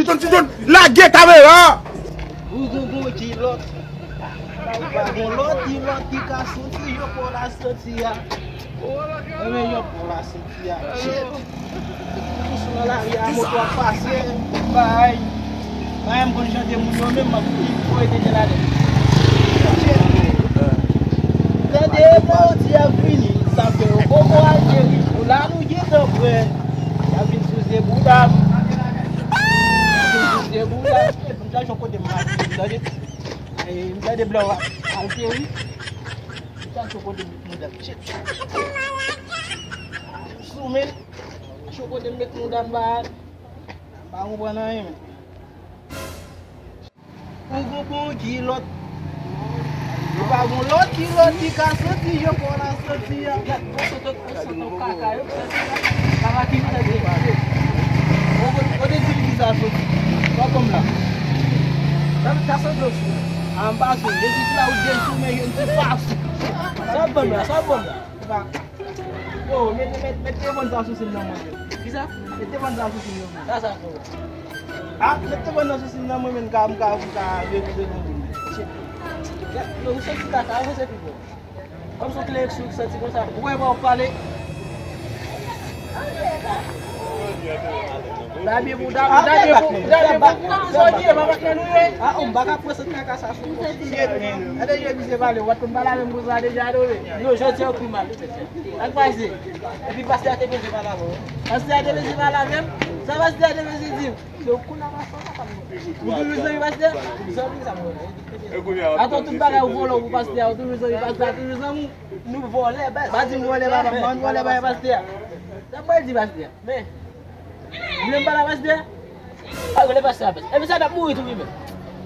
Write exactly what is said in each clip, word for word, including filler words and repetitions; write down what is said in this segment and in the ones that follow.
John, ti John, lage kamera! Ou gon gon kilòt. Ou pa gon lòt kilòt ki ka soti, yo pa w la soti a. Enben, yo pa w la soti a. Shit. Kous nan lari a, moto ap pase. Bay. Bay, m konn chante moun yo menm, m ap di, fò ete jè ladan. Shit. Tande, mwen di ap vini, sa fè yo poko al cheri. Ou la nou gentan prè. Y ap vin sou ze bouda m. Y ap vin sou ze bouda m. M chache yon kote m ap vin, tande. E, m tande blan w ap al cheri. M chache yon kote m ap vin, tande. Shit. Sou men. Chache yon kote m met mouda m ba. M pa konprann anyen, men. Ou gon bon kilòt. Ou pa gon lòt kilòt ki ka soti, jan kò w la soti a. Gad, on sòt, on sòt, on kaka, yo, soti la. Kaka ki soti. Ou, ou te di m ki sa soti. Sa w ban m la. Sa, sa soti sou. A, m pa sou. Jezi la, ou te sou, men jezi pa sou. Sa w ban m la, sa w ban m la. Ou pa. Yo, mete, mete, mete telefòn sa sou sim nan mwen. Kisa? Mete telefòn sa sou sim nan mwen. Sa, sa fè. A, mete telefòn nan sou sim nan mwen, men, m ka, m ka, m ka revize konti m. Shit. Yo, ou soti kaka, avanse pi fò. Kòm se yon kleren sou ki soti konsa. Ou wè, w ap pale. Dabye pou, dabye, dabye pou, dabye pou, pou, pou, jodi, e pa patnè nou ye. A, m pa ka pran sot kaka sa sou mwen. Shit, men. Gade, jodi, se pale, w pa t konn pale avè m konsa deja, non, men. Non, jodi, ou pi mal. Sa k pase? Epi pastè a te bezwen pale avè w. Pastè a te bezwen pale avè m? Sa pastè a te bezwen di m? Se ou kounye a pastè a pa m. Ou toujou zanmi pastè a? Zanmi sa mwen. Atò tout bagay ou vòlò pou pastè a, ou toujou zanmi pastè a, toujou zanmi w. Nou vòlè, baz. Pa di m vòlè, papa, m pa vin vòlè bagay pastè a. Sa mwen di pastè a? Men. Ou vle m pale a pastè a? Pa rele pastè a, baz. Epi sa n ap mouri tou, wi, men.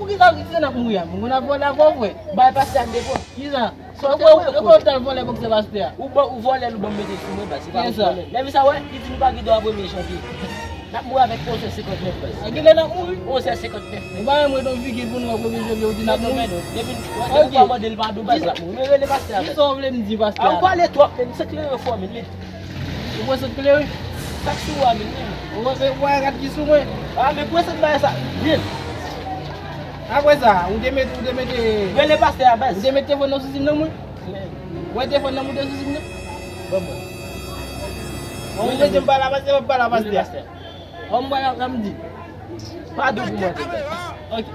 Poukisa, poukisa n ap mouri a? Moun ap vòlè avè w, frè. Bay pastè a m te pran. Kisa? Sa w te wè, ou t al vòlè bòksè pastè a. Ou ban, ou vòlè l, ou ban m mete sou mwen, baz. Se pa m vòlè. Lè sa wè, li di nou pa gen dwa premye janvye. N ap mouri avèk onz sè senkantnèf, baz. A, kilè n ap mouri? Onz sè senkantnèf. Ou pa menm ret yon figi pou nou wè premye janvye, ou di n ap mouri. Depi, depi ou pa mande l padon, baz, n ap mouri. Men rele pastè a, baz. Kisa w vle m di pastè a? A, ou pale twòp, men se kleren fò, men li. Ou pran sot kleren? Sak sou ou a, men li. Ou wè, ou wè rad ki sou mwen? A, men pran sot bagay sa. Vin. Apre sa, ou te met, ou te mete. Rele pastè a, baz. Ou te mete telefòn nan sou sim nan mwen? Ou wè telefòn nan moute sou sim nan? Ban mwen. Ou vle di m pale a pastè, m ap pale a pastè. Pastè. An m pale a samdi. Padon pou mwen, tonton. Ok.